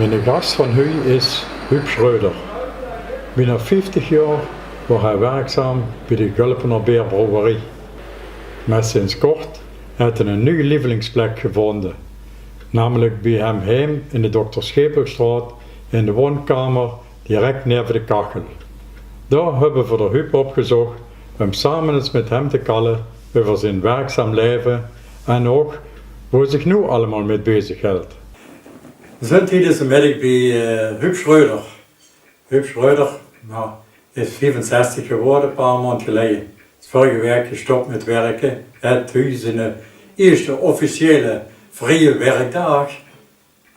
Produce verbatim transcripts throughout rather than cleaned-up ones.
Miene gas van noe is Huub Schreuder. Bienao vieftig jaor waor hae werkzaam bie de Gulpener Beerbrouwerie. Mer sinds kort haet hae 'n nuuj lievelingsplek gevónje, namelik bie häöm heim in de Dokter Schepelstraot in de woonkamer direk neve de kachel. Dao höbbe v'r d'r Huub opgezóch um same ins mit häöm te kalle euver zien werkzaam laeve en ouch wo hae zich noe allemaol mit bezig hilt. V'r zint hie dees middig bie, eh, Huub Schreuder. Huub Schreuder, noe, is viefenzestig gewore, e paar maond geleje. Is vörrige waek gestop mit wirke. Haet noe ziene, eh, ierste officiële vrieje werkdaag.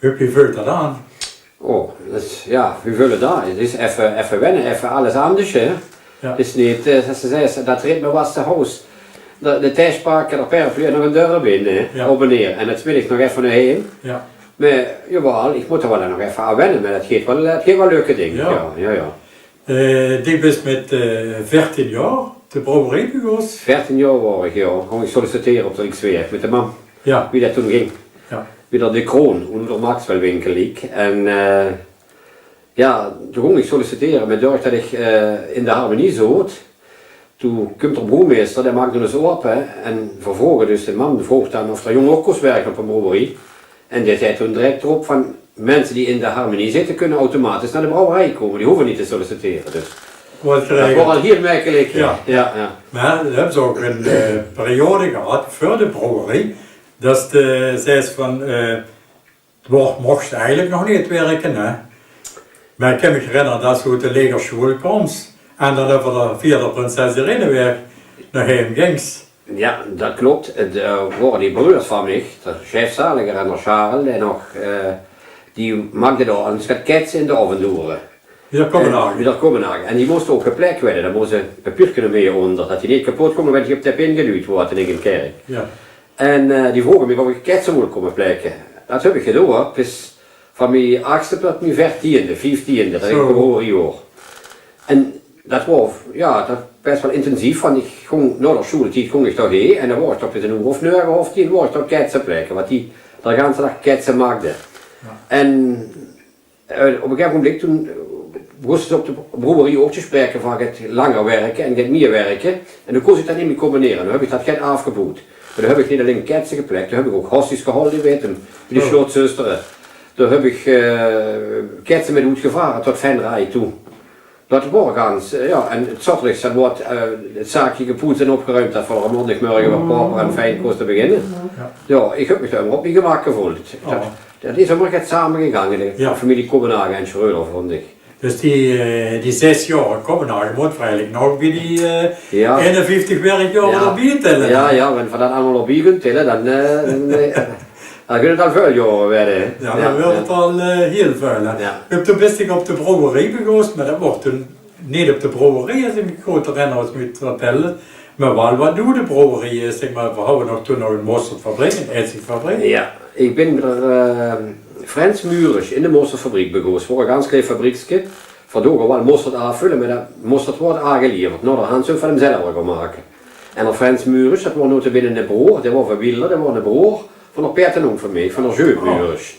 Huub, wie veult dat aan? Oh, dat is, jao, wie veult dat? 't Is effe, effe wenne, effe alles anders, hè? Jao. 't Is neet, eh, zoewie ze zagte, dat ritme was te hoes. De, de taesj pakke, de paraplu en nog 'n dörp in, hè? Jao. Op en neer. En 's middigs nog effe nao heem. Jao. Mer, jawaal, ich mót d'r waal nog effe aan wenne, mer dat geit waal, dat geit waal leuke dinger. Jao. Jao, jao, jao. Eh, doe bis mit, eh, veertien jaor de brouwerie begós? Veertien jaor waor ich, jao. Góng ich sollicitere op de Rieksweg mit de mam. Jao. Wie dat toen ging. Jao. Wie dat de Kroon, ónger Maxwell winkel liek. En, eh, jao, toen góng ich sollicitere, mer doordat ich, eh, in de harmonie zoot, toen kump d'r brouwmeister, dae maak dan ins ope en veer vroge dus, de mam vroog dan of d'r jóng ouch kós wirke op 'n brouwerie. En dae zag toen direk d'rop van, minse die in de harmonie zitte, kinne automatisch nao de brouwerie kómme. Die hove neet te sollicitere. Dus dat waor al hiel mekkelik. Jao. Jao, jao. Mer dan höbbe ze ouch 'n, eh, periode gehad veur de brouwerie, dat ze zaes van, eh, Dao mochs se eigelik nog neet wirke, hè? Mer ich kin mich herinnere dat se oet de lagere sjoel kooms en dan euver de, via de Prinses Ireneweeg nao heem gings. Jao, dat klop. 't, eh, waore die breurs van mich, d'r Sjef Zaliger en d'r Sjarel, en nog, eh, die maakde dao ins get kètse in de ovendoere. Wie d'r kómme nage. Wie d'r kómme nage. En die móste ouch geplek waere. Dao mós e papierke mei ónger, dat die neet kepot kómme, wen die op de pin gedujd waere in de kèrk. Jao. En, eh, die vroge mich of ich kètse wól kómme plekke. Dat höb ich gedoon, bis van mien achste tot mien veertiende, vieftiende, dat ich gebore waor. En dat waor, jao, dat bès waal intensief, want ich góng nao de sjoeltied góng ich dao heen en dan waor ich tot bis 'n oer of nege of tien waor ich dao kètse plekke, wat die de ganse daag kètse maakde. Jao. En Eh, op e gegaeve moment toen, eh, begóste ze op de brouwerie ouch te spraeke van get langer wirke en get mie wirke. En toen kós ich dat neet mie combinere. Toen höb ich dat get aafgeboewd. Mer toen höb ich neet allein kètse geplek, toen höb ich ouch hosties gehaold, wèts se, bie de Sjlotzöstere. Toen höb ich, eh, kètse mit oetgevare tot Venray toe. Dat waor gans, eh, jao, en 's zaoterdigs, dan woort, eh, 't zaakje gepoets en opgeruimp, dat v'r maondigmörge weer proper en fijn kóste beginne. Jao. Jao, ich höb mich dao ummer op mien gemaak geveuld. Dat, dat is ummer get same gegange, de femilie Kobbenhagen en Schreuder, vónj ich. Dus die, eh, die zès jaor Kobbenhagen mót v'r eigelik nog bie die, eh, einenvieftig werkjaore d'rbie tèlle, hè? Jao, jao, wen v'r dat allemaol d'rbie kinne tèlle, dan, eh, dan, eh, dan kinne 't al väöl jaore waere, hè? Jao, dan waere 't al, eh, hiel väöl, hè? Jao. Doe bis op de brouwerie begós, mer dat waor toen neet op de brouwerie, es ich mich good herinner, es se mich vertèlde. Mer waal, wat noe de brouwerie is, zèk mer, v'r hawwe nog toen nog 'n mosterdfabriek, 'n èzigfabriek. Jao, ich bin d'r, eh, Frens Mures in de mosterdfabriek begós. Veur e gans klein fabriekske. V'r doge waal mosterd aafvölle, mer dat mosterd woort aangelieverd. Naoderhand zeen v'r 'm zelver gaon make. En d'r Frens Mures, dat woor nota bene 'ne broor, dae woor van Wielder, dae woor 'ne broor van d'r Peer en oom van mich, van d'r Jeu Mures.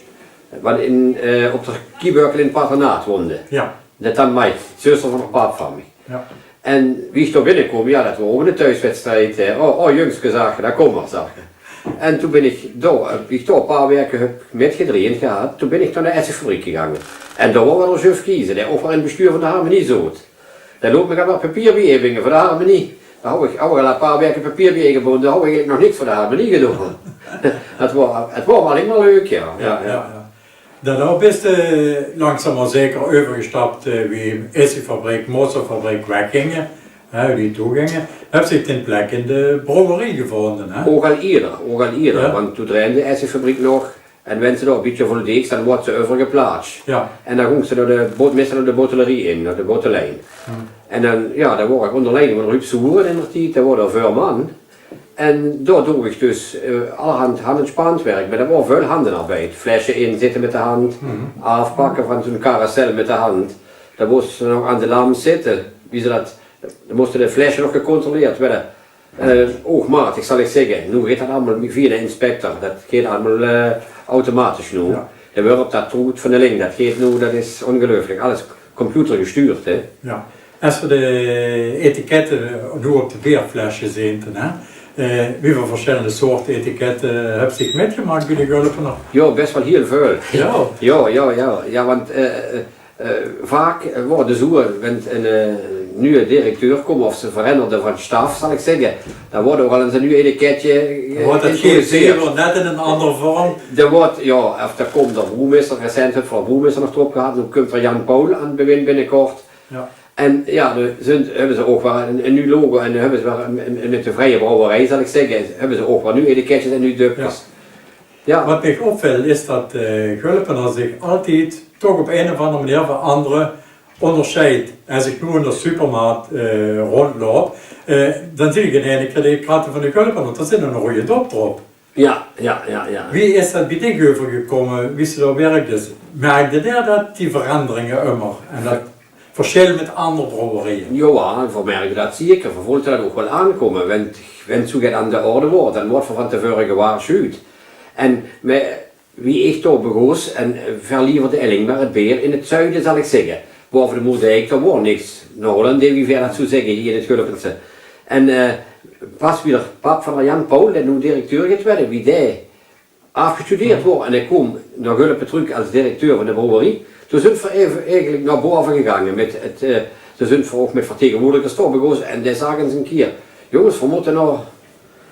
Wat in, eh, op d'r Kiebörkel in 't patronaat woonde. Jao. De tant Mai, zuster van d'r pap van mich. Jao. En wie ich dao binnekwaam, jao, dat woor ouch 'ne thuiswedstrijd, hè. "Oh, oh, jungske," zag 'r, "dao kóm mer," zag 'r. En toen bin ich dao, eh, wie ich dao e paar waeke höb mitgedreend gehad, toen bin ich nao de èzigfabriek gegange. En dao woor waal d'r juf Kieze, dae ouch waal in 't bestuur van de harmonie zoot. Dae loot mich allemaol papier bie-ein bringe veur de harmonie. Dao haw ich, haw ich al e paar waeke papier bie-ein gebónje, dao haw ich eigelik nog niks veur de harmonie gedoon. 't Woor, 't woor waal hielemaol leuk, jao. Jao, jao, jao. Daonao bis se langzaam mer zeker euvergestap, eh, wie èzigfabriek, mosterdfabriek wegginge, hè, wie die toeginge, höbs se dien plek in de brouwerie gevónje, hè? Ouch al ierder, ouch al ierder, want toen dreinde de èzigfabriek nog. En wen ze dao e bietje vol deegs, dan woort ze euvergeplaats. Jao. En dan góng ze nao de bot-, meistal nao de bottelerie in, nao de bottelijn. En dan, jao, dan woor ich ónger leiding van Huub Soeren in d'r tied, dae woor dao veurman. En dao doog ich dus, eh, allerhand hand- en spanwerk, mer dat woor väöl handenarbeid. Flesje inzitte mit de hand, aafpakke van zoe'n carrousel mit de hand. Dan mós se nog aan de lam zitte, wie ze dat, dan móste de flesje nog gecontroleerd waere. Eh, oogmatig, zal ich zègke. Noe geit dat allemaol via de inspector. Dat geit allemaol, eh, automatisch noe. Jao. De wurp, dat troet van de ling, dat geit noe, dat is ongeluifelik. Alles computergestuurd, hè. Ja. Es v'r de etikette noe op de beerflesje zeen, hè, eh, wie väöl versjillende soorte etikette höbs dich mitgemaak bie de Gulpener? Ja, bès waal hiel väöl. Ja. Ja, ja, ja. Ja, want, eh, eh, eh, vaak, eh, waor 't zoe, went 'ne, eh, nuje directeur koom of ze veranderde van staf, zal ik zègke, dan woort ouch al ins 'n nuuj etiketje, eh, geïntroduceerd. Woort dat geïntroduceerd, net in 'n anger vorm? D'r woort, ja, of d'r kump d'r brouwmeister, recent höbbe v'r d'r brouwmeister nog d'rop gehad, noe kump d'r Jan Paul aan 't bewind binnekort. Ja. En ja, dan zunt, höbbe ze ouch waal 'n, 'n nuuj logo en dan höbbe ze waal 'n, 'n, 'n, mit de vrije brouwerij, zal ik zègke, höbbe ze ouch waal nuuj etiketjes en nuuj döpkes. Ja. Ja. Wat mich opvilt is dat, eh, Gulpener zich altied toch op ein of anger meneer van andere óngersjeidt. Es ich noe in de supermarkt, eh, róndjloup, eh, dan zeen ich in eine kier de kratte van de Gulpener, dao zit 'ne roeje dop d'rop. Ja, ja, ja, ja. Wie is dat bie dich euvergekómme, wie se dao wirkdes? Merkde geer dat, die veranderinge ummer? En dat versjil mit anger brouwerieje? Jao, veer merkde dat zeker. Veer volte dat ouch waal aankómme. Went, went zoe get aan de orde woort, dan woort veer van te veure gewaarsjuwd. En, mer wie ich dao begós en, eh, veer lieverde alling mer 't beer in 't zuide, zal ich zègke. Baove de Moerdijk, dao woor niks. Nao Holland, wie veer dat zoe zègke hie in 't Gulpense. En, eh, pas wie d'r pap van d'r Jan Paul, dae noe directeur geit weëde, wie dae aafgestudeerd woor en dae koom nao Gulpe trök es directeur van de brouwerie, toen zunt veer effe, eigelik nao baove gegange mit 't, eh, toen zunt veer ouch mit vertegenwoordigers dao begós en dae zag ins 'ne kier: "Jónges, veer mótte nao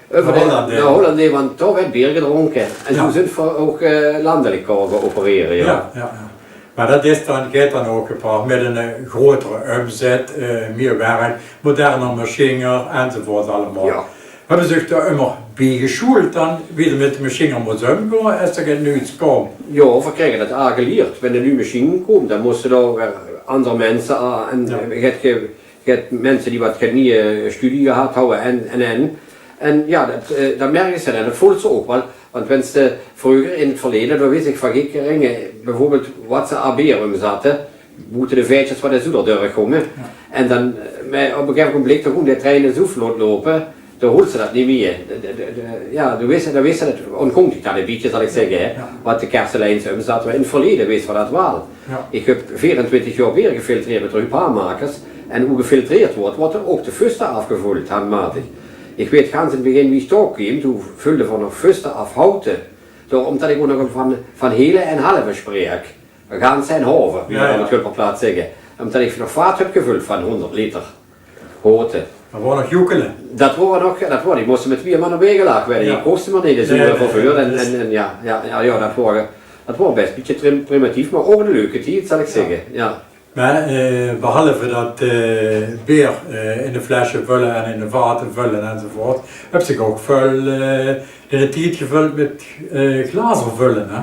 euver de, nao Holland, hè, want dao weëd beer gedrónke." En zoe zunt veer ouch, eh, landelik gaon operere, ja. Ja, ja, ja. Mer dat is dan, geit dan ouch gepaard mit 'ne, eh, groetere umzet, eh, mieë werk, moderner machinger enzovoort allemaol. Ja. Höbbe ze uch dao ummer bie gesjoeld dan, wie d'r mit de machinger mós umgaon, es d'r get nuuts kaom? Ja, veer krege dat aangelierd. Wen 'n nuuj machien koom, dan móste dao weer anger minse aan en, eh, get ge-, get minse die wat get mieë studie gehad hawwe en, en, en. En ja, dat, eh, dat merkdes se en dat voolds se ouch waal. Want wens te vreuger in 't verleje, dao wis ich van Gikkeringe, beveurbeeld, wat ze aan beer umzatte, boete de vaetjes wat d'r zoe dörch gónge. Ja. En dan, eh, mer op 'n gegaeve ogenblik, dao góng de trein zoe vlot loupe, dao hoolds se dat neet mieë. De, de, de, de, ja, dao wis se, dao wis se dat, óntgóng dich dat e bietje, zal ich zègke, hè. Ja. Wat de Kerselijn umzatte, mer in 't verleje wis se dat waal. Ja. Ich höb veerentwintig jaor beer gefiltreerd mit de Huub Hamakers. En wie gefiltreerd woort, woorte ouch de fuste aafgevoeld, handmatig. Ich weit gans in 't begin, wie ich dao kaom, toen vulde veer nog fuste aaf, houte. Dao, ómdat ich ouch nog van, van hele en halve spreek. Ganse en halve, wie veer op 't Gulper plaat zègke. Ómdat ich nog vaat höb gevuld van hóngerd liter. Houte. Dat woor nog joekele. Dat woor nog, dat woor, die móste mit twieë man op ein gelaag weëde. Ja. Die kóste mer neet, dus, eh, verveurd. En, en, en ja, ja, ja, ja, dat woor, dat woor bès e bietje trim-, primitief, mer ouch 'ne leuke tied, zal ich zègke. Ja. Mer, eh, behalve dat, eh, beer, eh, in de flesje vulle en in de vate vulle enzovoort, höbs se ouch väöl, eh, in de tied gevuld mit, eh, glazer vulle, hè?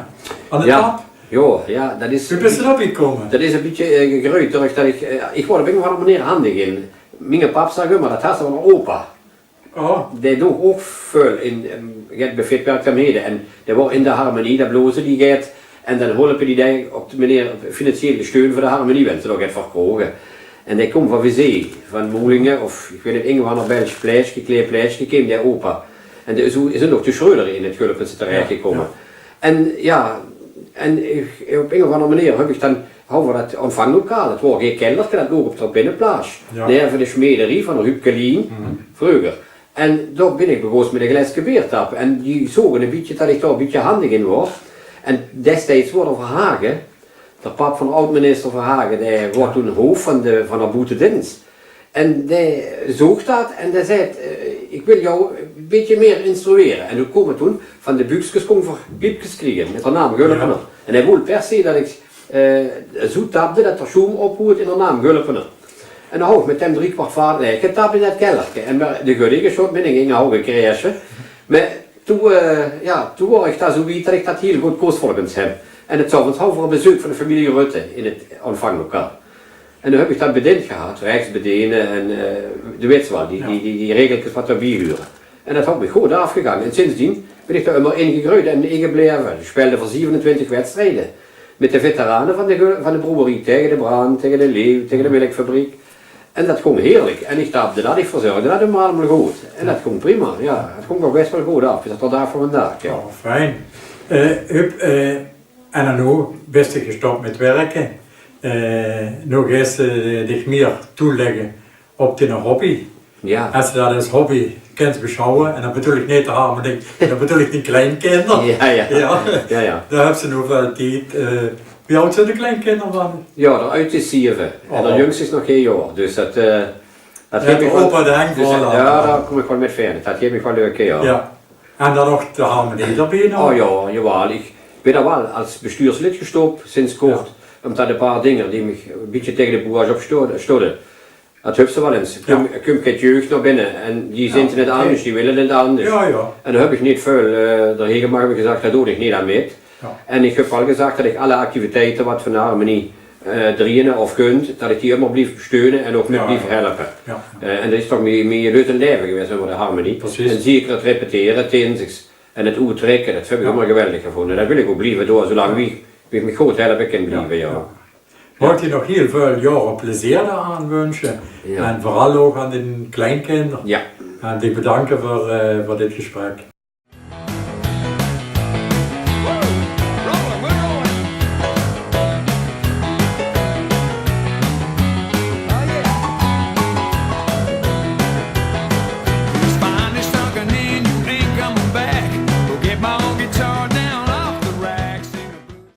Aan de tap? Ja, ja, dat is, wie bis se dao bie gekómme? Dat is e bietje, eh, gegreujd, doordat ich, eh, ich woor op ein of anger meneer handig in. Miene pap zag ummer: "Dat has se van opa." Oh. Dae doog ouch väöl in, ehm, get buffetwerkzaamhede. En dae woor in de harmonie, dao bloosde dae get. En dan holpe dae dae op de meneer financieel steun veur de harmonie, wens se nog get verkroge. En dae koom van Vizé, van Moelinge, of ich weit neet, ein of anger Belsj plaetsje, klein plaetsje, kaom dae opa. En dae, zoe is ouch de Schreuder in 't Gulpense terechgekómme. Ja, ja. En ja, en ich, op ein of anger meneer höb ich dan, hawwe veer dat ontvanglokaal. 't Woor gein kelderke, dat loog op d'r binneplas. Ja. Naeve de smederie van d'r Huub Kelien, vreuger. En dao bin ich begós mit e gleske beer tappe. En die zoge e bietje dat ich dao e bietje handig in woor. En destijds woor d'r Verhagen, d'r pap van oud-minister Verhagen, dae woor toen hoof van de, van d'r boetedins. En dae zoog dat en dae zaet: "Eh, ich wil dich e bietje mieë instruere." En doe kómme toen van de bukskes kónge veer piepkes kriege mit d'r naam Gulpener. Ja. En hae wool per se dat ich, eh, zoe tapde dat d'r sjoem opwoort in d'r naam Gulpener. En dan haw ich mit häöm driekwart vaat laeg getap in dat kelderke. En mer de guddige sjot bin ich in haw gekrege. Mer toen, eh, ja, toen woor ich dao zoe wied dat ich dat hiel good kós volges häöm. En 's aoves hawwe veer e bezeuk van de femilie Rutte in 't ontvanglokaal. En dan höb ich dat bediend gehad, rechtsbediene en, eh, de wits waal, die, die, die, die regelkes wat d'rbie hure. En dat haw mich good aafgegange. En sindsdien bin ich dao ummer in gegreujd en in gebleve. Ich speelde veur zevenentwintig wedstrieje mit de veterane van de ge-, van de brouwerie, taenge de Brand, taenge de Leeuw, taenge de Melkfabriek. En dat góng heerlik. En ich tapde dat, ich verzörgde dat ummer allemaol good. En dat góng prima, ja. Dat góng ouch bès waal good aaf, is dat tot daag van vandaag, ja. Oh, fijn. Eh, Huub, eh, En dan noe bis se gestop mit wirke. Eh, noe geis se dich mieë toelègke op dien hobby. Jao. Es se dat es hobby kins besjouwe, en dan bedoel ich neet de harmonie, dan bedoel ich de kleinkinder. Jao, jao. Jao. Jao, jao. Dao höbs se noe väöl tied, eh, wie aud zeen de kleinkinder dan? Jao, d'r audste is zeve en d'r jungste is nog gein jaor. Dus dat, eh, dat geit mich waal, opa de heng dus, jao, dao kóm ich waal mit wiejer. Dat geit mich waal lök, jao. Jao. En dan nog de harmonie d'rbie nog? Oh jao, jawaal. Ich bin d'r waal es bestuurslid gestop sinds kort, ómdat e paar dinger die mich e bietje taenge de boers op sto-, stónge. Dat höbs se waal ins. Kump, kump get jeug nao binne en die zeen 't neet anders, die wille 't neet anders. Jao, jao. En dao höb ich neet väöl, eh, d'r hie gemaak, höb ich gezag, dao doon ich neet aan mit. Jao. En ich höb waal gezag dat ich alle activiteite wat van de harmonie, eh, drieëne of kunt, dat ich die ummer blief steune en ouch mit blief helpe. Jao. Eh, en dat is toch mie, mie leuk in 't laeve gewaes, ummer de harmonie. Precies. En zeker 't repetere, 't inzigs en 't oettrèkke, dat höb ich ummer geweldig gevónje. Dat wil ich ouch blieve doon, zoelang wie, wie ich mich good helpe kin blieve, jao. Jao. Maag ich dich nog hieël väöl jaore plezeer dao aan wunsje. Jao. En veural ouch aan de kleinkinder. Jao. En dich bedanke veur, eh, veur dit gesprek.